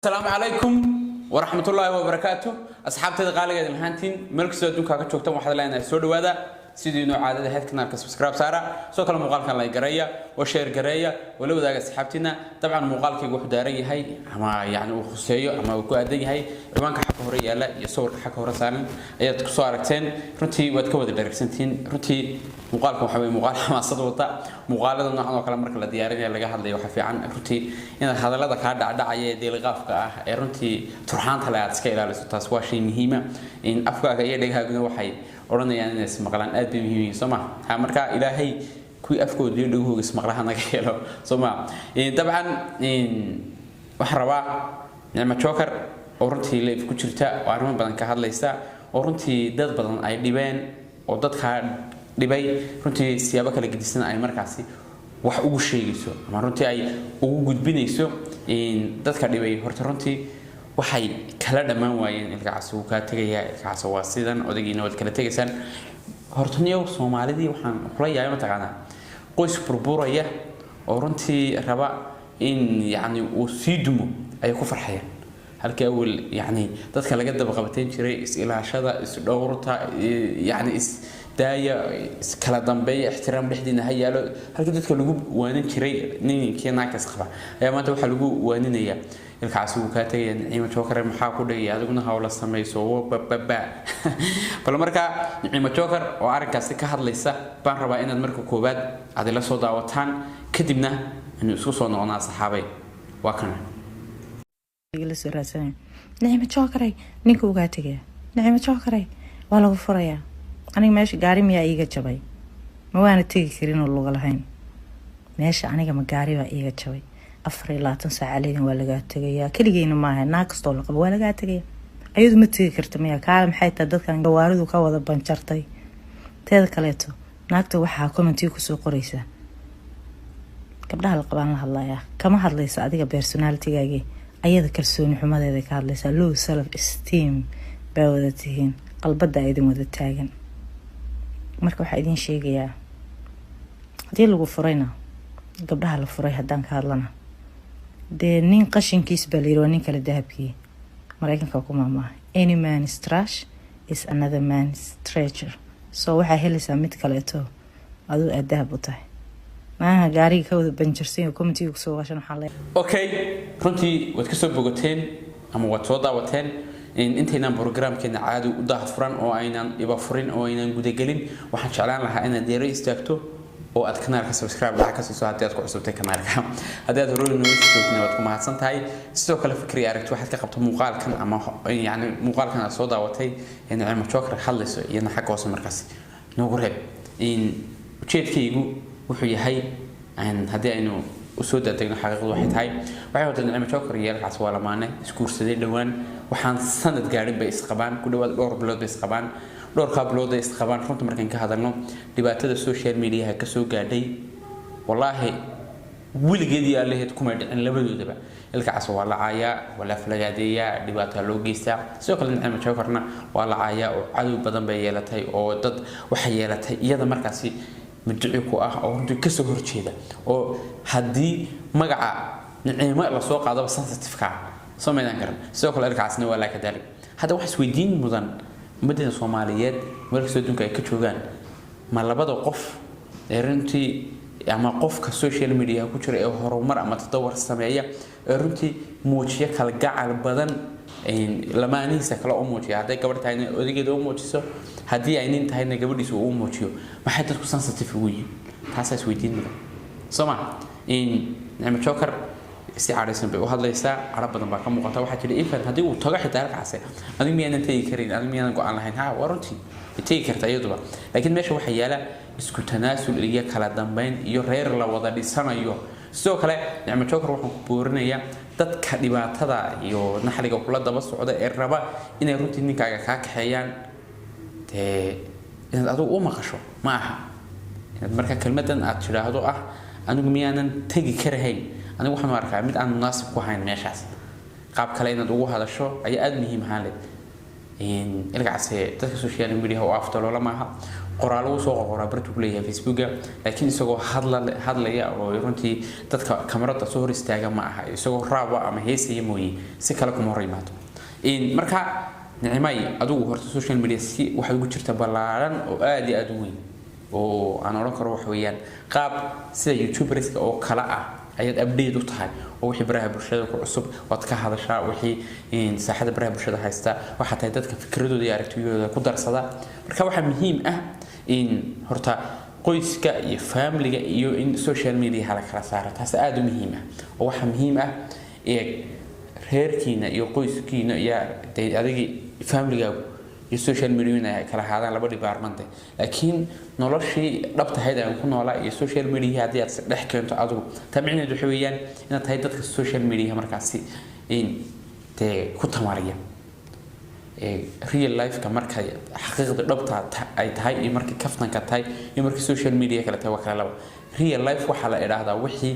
Asalaamu calaykum waraxmatullaahi wabarakaatu, asxaabtayda qaaligeed lahaantiin, meel kastoo adduunka ka joogtan waxaad leenahay soo dhawaada. Sidii noo caadada ahayd, kanaalka subscribe saara, sidoo kale muuqaalkan like gareeya oo share gareeya oo la wadaaga asxaabtiina. Dabcan muuqaalkaygu wuxuu daaran yahay ama yani uu khuseeyo ama uu ku aadan yahay ciwaanka xagga hore yaalla iyo sawirka xagga hore saaran ayaad kusoo aragteen. Runtii waad ka wada dheragsantihiin. Runtii muuqaalkan waxa weye muuqaal xamaasad wata. Muuqaalada noocan oo kale marka la diyaarinaya, laga hadlayo, waxaa fiican runtii inaad hadallada kaa dhacdhacaya ee deeliqaafka ah ee runtii turxaanta le aad iska ilaaliso. Taas waa shay muhiima in afkaaga iyo dhegahaaguna waxay odhanayaan inay ismaqlaan, aad bay muhiim yihiin, soo ma ha? Marka Ilaahay kuwii afkooda iyo dhegahooga ismaqlaha naga helo, soo ma? Dabcan waxaan rabaa Nicmo Joker oo runtii live ku jirta oo arrimo badan ka hadlaysa oo runtii dad badan ay dhibeen oo dadkaa dhibay runtii siyaabo kala gedisan ay markaasi wax ugu sheegayso ama runtii ay ugu gudbinayso dadka dhibay. Horta runtii waxay kala dhammaan waayeen Ilkacase wuu kaa tegayaa, Ilkacase waa sidan, odagiina waad kala tegaysaan. Horta niyow, Soomaalidii waxaan kula yaabay, mataqaanaa, qoys burburaya oo runtii raba in yacni uu sii dumo ayay ku farxayaan, halkii awal yacni dadka laga daba qabateyn jiray is-ilaashada, is-dhowrta, yacni is-daaya, iskala dambeeya, ixtiraam dhexdiina ha yaalo. Halkii dadka lagu waanin jiray ninkii naagkas qaba ayaa maanta waxaa lagu waaninayaa Ilkacaasi wuu kaa tegaya, Niciimo Joker maxaa ku dhigaya, adiguna hawla samayso bababa. Bal markaa Niciimo Joker oo arrinkaasi ka hadlaysa baan rabaa inaad marka koowaad aad ila soo daawataan, kadibna aynu isku soo noqonaa. Saxaabay, waa kana. La soo raadsanaya Nicimo Jokaray, ninka ugaa tegaya, Nicimo Jokaray waa lagu furayaa. Aniga meesha gaari miyaa iiga jabay? Ma waana tegi karin oo luga lahayn meesha? Aniga ma gaari baa iiga jabay? 24 saaca leedin waa lagaa tegayaa. Keligeyna maaha, naag kastoo la qabo waa lagaa tegaya. Ayadu ma tegi karta miya? Kaale, maxay tahay dadkan gawaaridu ka wada banjartay? Teeda kaleeto, naagta waxaa commentiga kusoo qoraysaa gabdhaha la qabaan la hadlayaa. Kama hadlaysa adiga personalitygaagii, ayada kalsooni xumadeeda ka hadlaysaa. Low self esteem baa wada tihiin, qalbada idin wada taagan. Marka waxaa idiin sheegayaa, haddii lagu furayna, gabdhaha la furay haddaan ka hadlana, dee nin qashinkiis baa layiri waa nin kale dahabkii. Mareykanka ku maamaaha, "Any man's trash is another man's treasure." So waxaa helaysaa mid kaleeto aduu aad dahab u tahay. Maaha gaariga ka wada banjarsan commentiga kusoo waashan waxaa le. Okay, runtii waad kasoo bogateen ama waad soo daawateen. Intaynaan programkeena caadi u daahfuran oo aynan iba furin oo aynan gudagelin, waxaan jeclaan lahaa inaad deero istaagto oo aad kanaalka subscribe lacag ka siiso haddii aad ku cusubtay kanaalka. Haddii aad horey noola joogtina, waad ku mahadsan tahay. Sidoo kale fikri aragti waxaad ka qabto muuqaalkan ama yani muuqaalkan aad soo daawatay ee Nicmo Joker hadlayso iyadna xagga hoose markaas noogu reeb. Ujeedkaygu wuxuu yahay, haddii aynu usoo daadegno xaqiiqdu waxay tahay, waxay horta Nicmo Joker iyo Ilkacase waa lamaane isguursaday dhowaan. Waxaan sanad gaadhin bay isqabaan, ku dhawaad dhowr bilood bay isqabaan. Dhowrkaa bilood ay isqabaan, runta markaan ka hadalno, dhibaatada social mediaha kasoo gaadhay wallaahi weligeed iyo allaheed kumay dhicin labadoodaba. Ilkacase waa la caayaa, waa la aflagaadeeyaa, dhibaataa loo geystaa. Sidoo kale Nicmo Jokerna waa la caayaa oo cadow badan bay yeelatay oo dad waxay yeelatay iyada markaasi muduci ku ah oo runtii kasoo horjeeda, oo haddii magaca Nicimo lasoo qaadaba sensitive-ka ah, soo maydaan garan. Sidoo kale Ilkacasna waa laa kadalik. Hadda wax isweydiin mudan, ummaddeena Soomaaliyeed meel kastoo adduunka ay ka joogaan, ma labada qof ee runtii ama qofka social media ku jira ee horumar ama tadawar sameeya ee runtii muujiya kalgacal badan lamaanihiisa kale u muujiya, hadday gabadh tahayna odageeda u muujiso, haddii ay nin tahayna gabadhiisa uu u muujiyo, maxay dadku sensitive ugu yihiin? Taasaa isweydiin mudan, soo ma? Nicmo Joker si cadhaysan bay u hadlaysaa, cadho badan baa ka muuqata. Waxaa jira even haddii uu tago xitaa Ilkacase, adigu miyaanan tegi karin? Adigu miyaanan go-aan lahayn? Ha, waa runtii, way tegi karta iyaduba, laakiin meesha waxaa yaala isku tanaasul iyo kala dambeyn iyo reer la wada dhisanayo. Sidoo kale Nicmo Joker waxaan ku boorinayaa dadka dhibaatada iyo naxliga kula daba socda ee raba inay runtii ninkaaga kaa kaxeeyaan, dee inaad adigu u maqasho ma aha. Inaad marka kelmadan aad tidhaahdo ah "anigu miyaanan tegi karahayn", anigu waxaan u arkaa mid aan munaasib ku hayn meeshaas. Qaab kale inaad ugu hadasho ayaa aada muhiim ahaan leh. Ilkacase dadka social media oo afdaloola maaha. Qoraalo uu soo qorqoraa bartu ku leeyahay Facebooka, laakiin isagoo hadlaya oo runtii dadka kamarada soo hor istaaga ma aha. Isagoo raaba ama heesaya mooye, si kale kuma hor yimaado. Marka Nicmay, adigu horta social media si waxay ugu jirta ballaaran oo aad iyo aad u weyn, oo aan odhan karo waxa weeyaan qaab sida youtuberska oo kale ah ayaad update u tahay, oo wixii baraha bulshada ku cusub waad ka hadashaa, wixii saaxada baraha bulshada haysta waxaa tahay dadka fikradooda iyo aragtiyadooda ku darsada. Marka waxaa muhiim ah in horta qoyska iyo familiga iyo in social media la kala saaro. Taas aada u muhiim ah, oo waxaa muhiim ah ee reerkiina iyo qoyskiina iyo dee adigii familigaagu iyo social media inay kala ahaadaan laba department. Laakiin noloshii dhabtahayd aan ku noolaa iyo social media haddii aad dhex keento adigu, taa micnaheedu waxa weeyaan inaad tahay dadka social media markaasi in dee ku tamariya. Real life-ka markay xaqiiqda dhabta ay tahay iyo markay kaftanka tahay iyo markay social media kale tahay waa kala laba. Real life waxaa la idhaahdaa wixii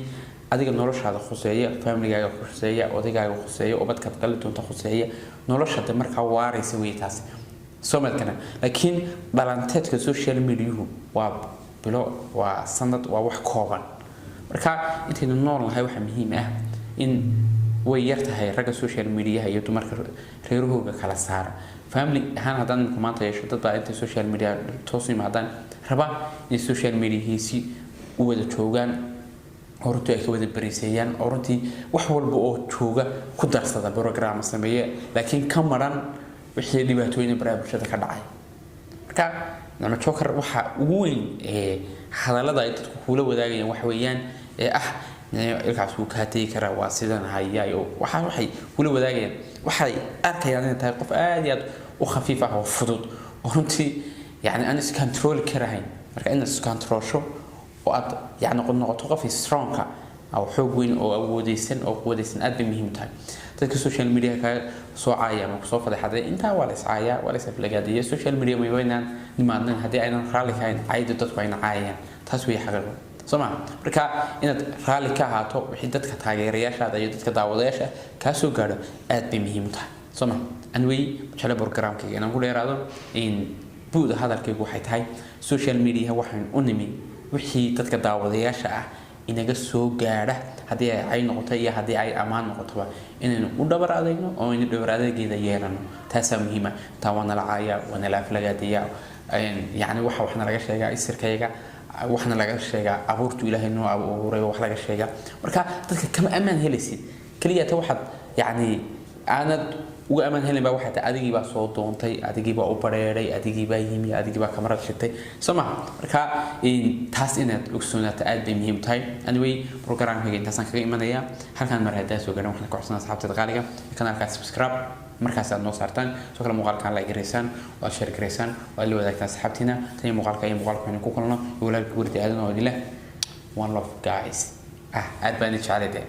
adiga noloshaada khuseeya, familigaaga khuseeya, odaygaaga khuseeya, ubadkaad dhali doonta khuseeya, nolosha de markaa waaraysa wey taas soo madkana. Laakiin dhalanteedka social mediahu waa bilo, waa sanad, waa wax kooban. Marka intaynu nool nahay waxaa muhiim ah in way yar tahay ragga social mediaha iyo dumarka reerahooga kala saara. Family ahaan haddaan iminku maanta yeesho, dad baa intay social media toos u yimaadaan raba inay social mediahiisi u wada joogaan, oo runtii ay ka wada bariiseeyaan, oo runtii wax walba oo jooga ku darsada, program sameeye, laakiin ka maran wixii dhibaatooyin baraha bulshada ka dhacay. Marka Nicmo Joker, waxa ugu weyn ee hadallada ay dadku kuula wadaagayaan waxa weeyaan ee ah ilkaas wuu kaa tegi karaa, waa sidan hayaay, waxa waxay kula wadaagayaan waxay arkayaan inay tahay qof aad iyo aad u khafiif ah oo fudud oo runtii yani aan iscontrol karahayn. Marka inaad iscontrolsho oo aad yani noqoto qof strongka oo xoog weyn oo awoodeysan oo quwadeysan aad bay muhiim tahay. Dadka social media kaga soo caaya ama kusoo fadeexaday, intaa waa la iscaayaa, waa la is aflagaadiya. Social media ma waynaan nimaadnan haddii aynan raalli ka ahayn cayda dadku ayna caayayaan. Taas wey xaqiiqo, soo ma? Marka inaad raalli ka ahaato wixii dadka taageerayaashaada iyo dadka daawadayaasha kaa soo gaadho aad bay muhiim u tahay, soo ma? Anyway, jeclo programkayga inaan ku dheeraado in buuda hadalkaygu waxay tahay social media waxaan u nimi wixii dadka daawadayaasha ah inaga soo gaadha, haddii ay cay noqoto iyo haddii ay ammaan noqotoba, inaynu u dhabar adeegno oo aynu dhabar adeegeeda yeelano. Taasaa muhiima. Taa waa nala caayaa, waa nala aflagaadiyaa, yacni waxa waxna laga sheegaa isirkayaga, waxna laga sheegaa abuurtu Ilaahay noo abuuray, wax laga sheegaa. Marka dadka kama ammaan helaysid. Keliya ta waxaad yacni aanad uga ammaan helin baa waxay tahay adigii baa soo doontay, adigii baa u bareeray, adigii baa yimi, adigii baa kamarad shitay, soo maha? Marka taas inaad ogsoonaato aad bay muhiim tahay. Anyway, programkayga intaasaan kaga imanaya halkaan. Mar haddaa soo garan, waxaan ka codsanaa asxaabteeda qaaliga kanaalkaas subscribe markaas aad noo saartaan, sidoo kale muuqaalkan like garaysaan oo aad share garaysaan oo aad la wadaagtaan asxaabtiina. Tan iyo muuqaalka iyo muuqaalka aynu ku kulno iyo walaalka Wardi Aadan oo idin leh one love, guys. Ah, aad baan idin jeclay dee.